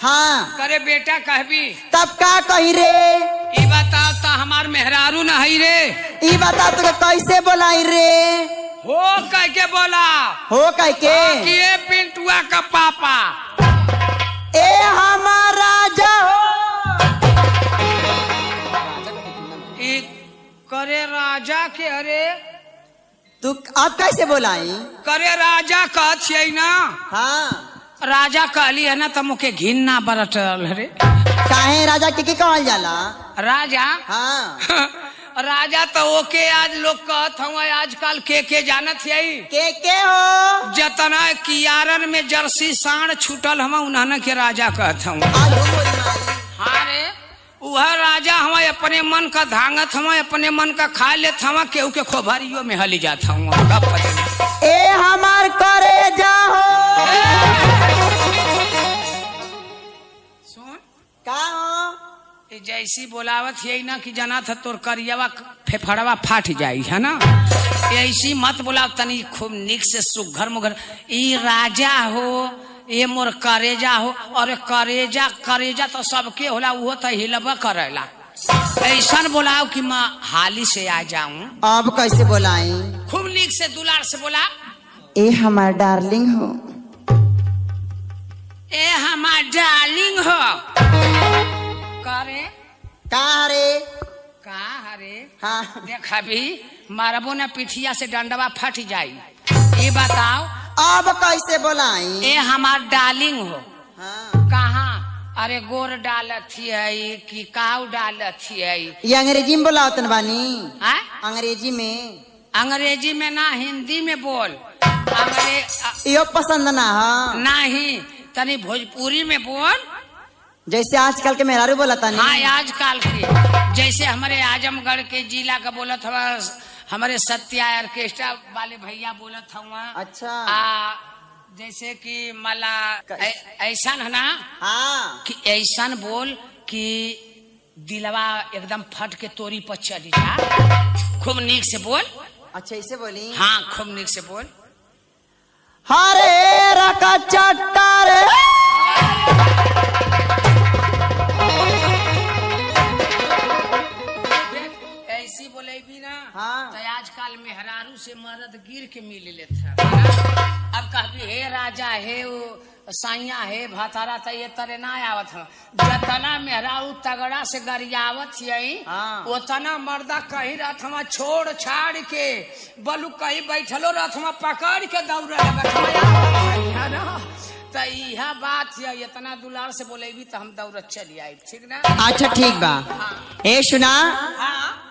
हाँ। करे बेटा कहबी। तब का कही रे? ई बताओ ता हमार मेहरारू न हई रे। ई बता तोके कैसे बोलाई रे? हो कह के बोला। हो कह के? कि ए पिंटुआ का पापा। ए हमार राजा हो। ई करे राजा के अरे तू अब कैसे बोलाई? करे राजा कहत छियै ना। हाँ। राजा कहली है ना त मुके घिन ना बरट रहल रे। काहे राजा के कहल जाला? राजा? हाँ। राजा तो ओके आज लोग कहत हूँ आजकल के जानत यही के हो? जतना कियारन में जर्सी साण छूटल हम उन्हन के राजा कहत हूँ। आज हो मोरी माई। हाँ रे वह राजा हम अपने मन का धांगत हम अपने मन का खा लेत हम केहू के खोभरियो में हली जात हूँ। ए हमार करे जा हो। सुन का हो? ए जैसी बोलावत है ना कि जना था तोर करियावा फेफड़वा फाट जाई है ना, ऐसी मत बोलाव तनी खूब निक से सुघर मुघर। ई राजा हो ये मोर करेजा हो। अरे करेजा करेजा तो सबके होला वो तो हिलबा करेला। ऐसा बोलाओ कि मैं हाली से आ जाऊं। अब कैसे बोलाई? खूब निक से दुलार से बोला। ए हमार डार्लिंग हो। ए हमार डार्लिंग हो। करे का रे? का हरे? हाँ। देख अभी मारबो ना पिठिया से डंडवा फट जाई। ये बताओ अब कैसे बोलाई? ए हमार डार्लिंग हो। हाँ। कहाँ? अरे गोर डालत है कि काऊ डालत है? ये अंग्रेजी में बोलावतन बानी। हाँ? अंग्रेजी में? अंग्रेजी में ना हिंदी में बोल। यो पसंद ना हो? नहीं तनी भोजपुरी में बोल। जैसे आजकल के मेहरारू बोलता नहीं। हाँ आजकल के जैसे हमारे आजमगढ़ के जिला का बोलत हवा हमारे सत्या ऑर्केस्ट्रा वाले भैया बोलत हवा। अच्छा। आ जैसे कि मला ऐसा है ना। हाँ। कि ऐसा बोल कि दिलवा एकदम फट के तोरी पर चली जा। खूब नीक से बोल। अच्छा ऐसे बोली? हाँ खूब नीक से बोल। हरे रका चट्टा रे। ऐसी बोलेबी ना। हाँ। तो आजकल मेहरारू से मर्द गिर के मिल लेते। अब कहबी हे राजा हे ओ साइया हे भातारा त ये तरे ना आवत ह। जतना मेहरारू तगड़ा से गरियावत यही। हाँ। उतना मर्दा कहीं रहत हमा छोड़ छाड़ के बलू कहीं बैठलो रहत हमा पकड़ के दौड़े लगत हमा ना। त इहा बात है इतना दुलार से बोलेबी त हम दौड़त चली आई ठीक ना। अच्छा ठीक बा। ए सुना। हाँ।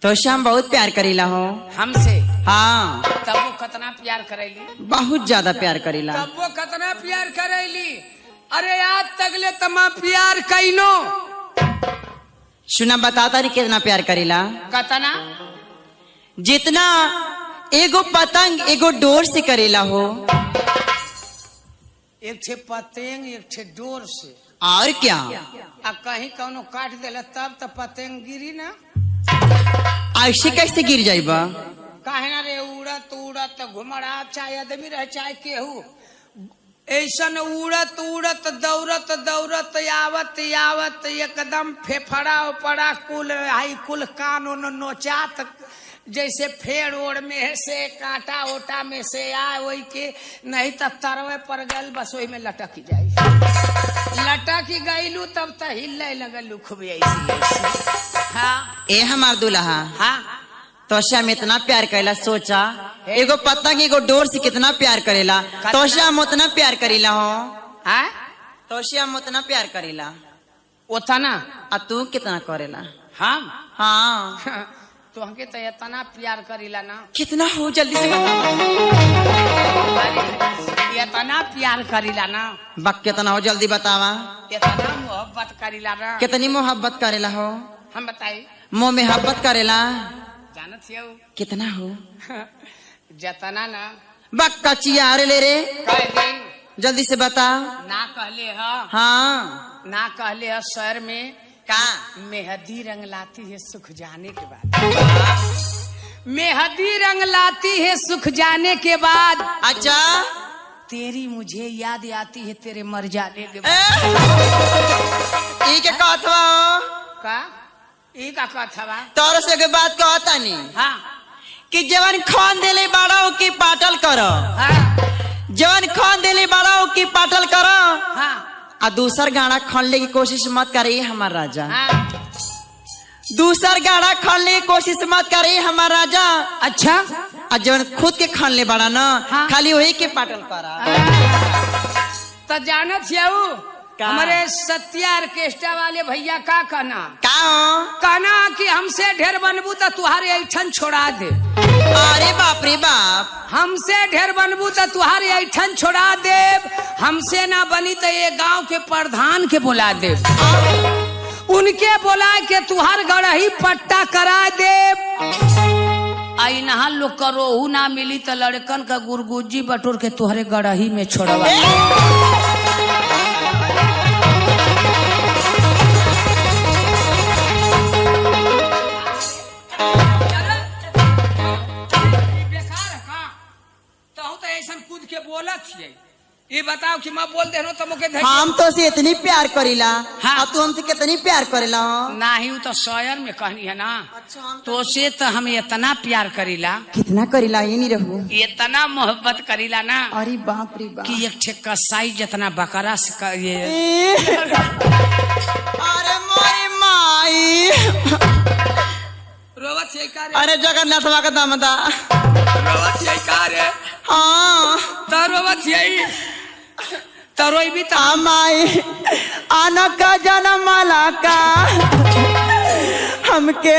तो हम बहुत प्यार करीला हो। हमसे? हाँ। तब वो कितना प्यार करेली? बहुत ज्यादा प्यार करीला। तब वो कितना प्यार करेली? अरे आज तकले तमा प्यार कइनो। सुना बताता नहीं कितना प्यार करीला। कतना? जितना एगो पतंग एगो डोर से करेला हो। एक ठे पतंग एक ठे डोर से। और क्या? आ कहीं कौनो काट देला तब तो पतंग गिरी ना। ऐसे कैसे गिर जाइबा? काहे ना रे उड़त उड़त घुमड़ा चाहे आदमी रहे चाहे केहू ऐसन उड़त उड़त दौड़त दौड़त आवत आवत एकदम फेफड़ा उपड़ा कुल हाई कुल कान उन नोचात जैसे फेड़ ओड़ में से कांटा ओटा में से आ वही के नहीं तो तरवे पर गल बस वही में लटक जाई। लटक गईलू तब तो हिल लगलू खूब ऐसी ऐसी। हाँ। ए हमार दुल्हा। हाँ। तोशा में इतना प्यार करेला सोचा एगो पतंग एगो डोर से कितना प्यार करेला। तोशा हम उतना प्यार करेला हो। हाँ? तोशा हम उतना प्यार करेला। उतना? आ तू कितना करेला? हम? हाँ। तो हमके तो इतना प्यार करेला ना। कितना हो जल्दी से बता। इतना प्यार करेला ना। बक कितना हो जल्दी बतावा। इतना मोहब्बत करेला ना। कितनी मोहब्बत करेला हो? हम बताई। मोह मोहब्बत करेला। जानत हो कितना हो? जतना ना। बक्का चिया रे ले रे। कह दी। जल्दी से बता। ना कहले ह। हाँ। ना कहले ह शहर में का मेहंदी रंग लाती है सुख जाने के बाद। मेहंदी रंग लाती है सुख जाने के बाद। अच्छा। तेरी मुझे याद आती है तेरे मर जाने के बाद। ई के कहत बा हो? का ई का कथवा? तोर से एगो बात कहतानी हाँ। कि जवन खान देले बाड़ा की पाटल कर। हाँ। जवन खान देले बाड़ा की पाटल कर। हाँ। आ दूसर गाना खनले की कोशिश मत करे हमार राजा। हाँ। दूसर गाना खनले की कोशिश मत करे हमार राजा। अच्छा। आ जवन खुद के खनले बाड़ा ना, हाँ। खाली वही के पाटल करा। तो जानत छियऊ का? हमारे सत्या ऑर्केस्ट्रा वाले भैया का कहना? का हो? कहना कि हमसे ढेर बनबू तो तुहारे ऐठन छोड़ा दे। अरे बाप रे बाप। हमसे ढेर बनबू तो तुहारे ऐठन छोड़ा दे, हमसे ना बनी तो ये गांव के प्रधान के बुला दे, उनके बुला के तुहार गढ़ही पट्टा करा दे। आई नहा लोग का रोहू ना मिली तो लड़कन का गुरगुज्जी बटोर के तुहरे गढ़ही में छोड़वा। बेकार है का? तहु तो ऐसन कूद के बोलत छियै। ये बताओ कि मैं बोल देनो तो मोके धर हम तो से इतनी प्यार करीला। हाँ। और तू हमसे कितनी प्यार करेला हो? नाही, उ तो शहर में कहनी है ना। अच्छा, हम तो से तो हम इतना प्यार करीला। कितना करीला ये नहीं रहू। इतना मोहब्बत करीला ना। अरे बाप रे बाप। कि एक ठे कसाई जितना बकरा से ये ए, अरे मोरी माई। रोवत छियै का रे? अरे जगन्नाथ बा का दामदा। रोवत छियै का रे? हाँ। त रोवत छियै त रोइबी त आ माई आना का जनमला का हमके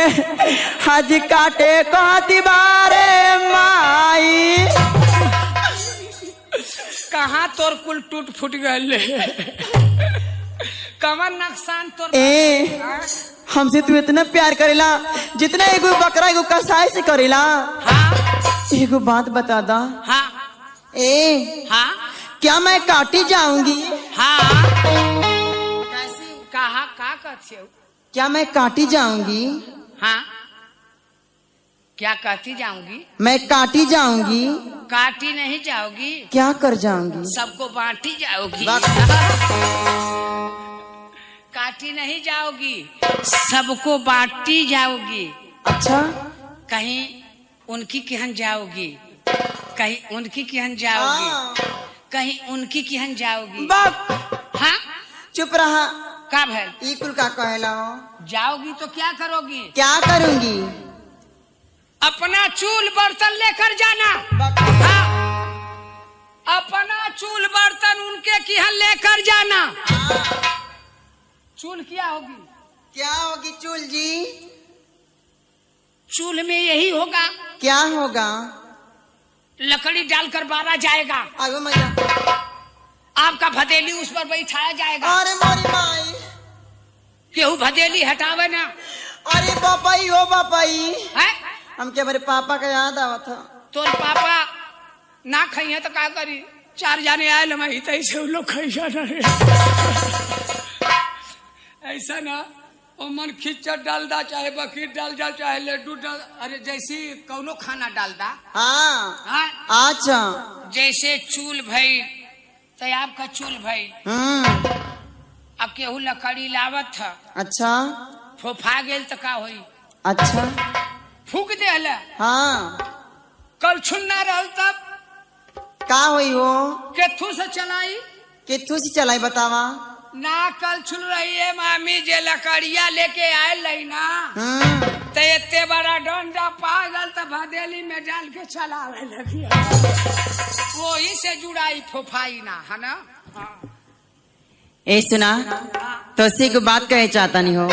हज काटे कहती बारे माई। कहाँ तोर कुल टूट फूट गए, कमर नुकसान तोर? ए, हमसे तू इतना प्यार करेला जितना एगो बकरा एगो कसाई से करेला। हाँ। एगो बात बता दा। हाँ। ए, हाँ। क्या मैं काटी जाऊंगी? हाँ, कहा का कहते हो? क्या मैं काटी जाऊंगी? हाँ, क्या कहती जाऊंगी? मैं काटी जाऊंगी। काटी नहीं जाओगी। क्या कर जाऊंगी? सबको बांटी जाओगी। काटी नहीं जाओगी, सबको बांटी जाओगी। अच्छा। कहीं उनकी केहन जाओगी, कहीं उनकी केहन जाओगी, कहीं उनकी केहन जाओगी। बाप। हाँ। चुप रहा। का भैल? ई कुल का कहेला हो? जाओगी तो क्या करोगी? क्या करूंगी? अपना चूल बर्तन लेकर जाना। हाँ, अपना चूल बर्तन उनके किहन लेकर जाना। चूल क्या होगी? क्या होगी चूल जी? चूल में यही होगा। क्या होगा? लकड़ी डालकर बारा जाएगा। आगो मैया। आपका भदेली उस पर बैठाया जाएगा। अरे मोरी माई। केहू भदेली हटावे ना। अरे बापाई हो बापाई। है? हमके हमारे पापा का याद आवा था। तोर पापा ना खाइए तो का करी? चार जाने आयल हम ही तैसे उ लोग खइया ना रे। ऐसा ना ओ मन खिचड़ डाल दा, चाहे बकीर डाल जा, चाहे लड्डू डाल, अरे जैसी कौनो खाना डाल दा। हाँ। हाँ। अच्छा। जैसे चूल भई तो आपका चूल भई। अब केहू लकड़ी लावत था। अच्छा। फोफा गेल तो का होई? अच्छा। फूक दे। हाँ। कल छुन्ना रहल तब का होई हो? केथू से चलाई? केथू से चलाई बतावा। ना कल छुल रही है मामी, जे लकड़िया लेके आयल रही ना, तो इतने बड़ा डंडा पागल तो भदेली में डाल के चलावे लगी, वही से जुड़ाई फोफाई ना है ना। हाँ। ए सुना, तो को बात कहे चाहता नहीं हो।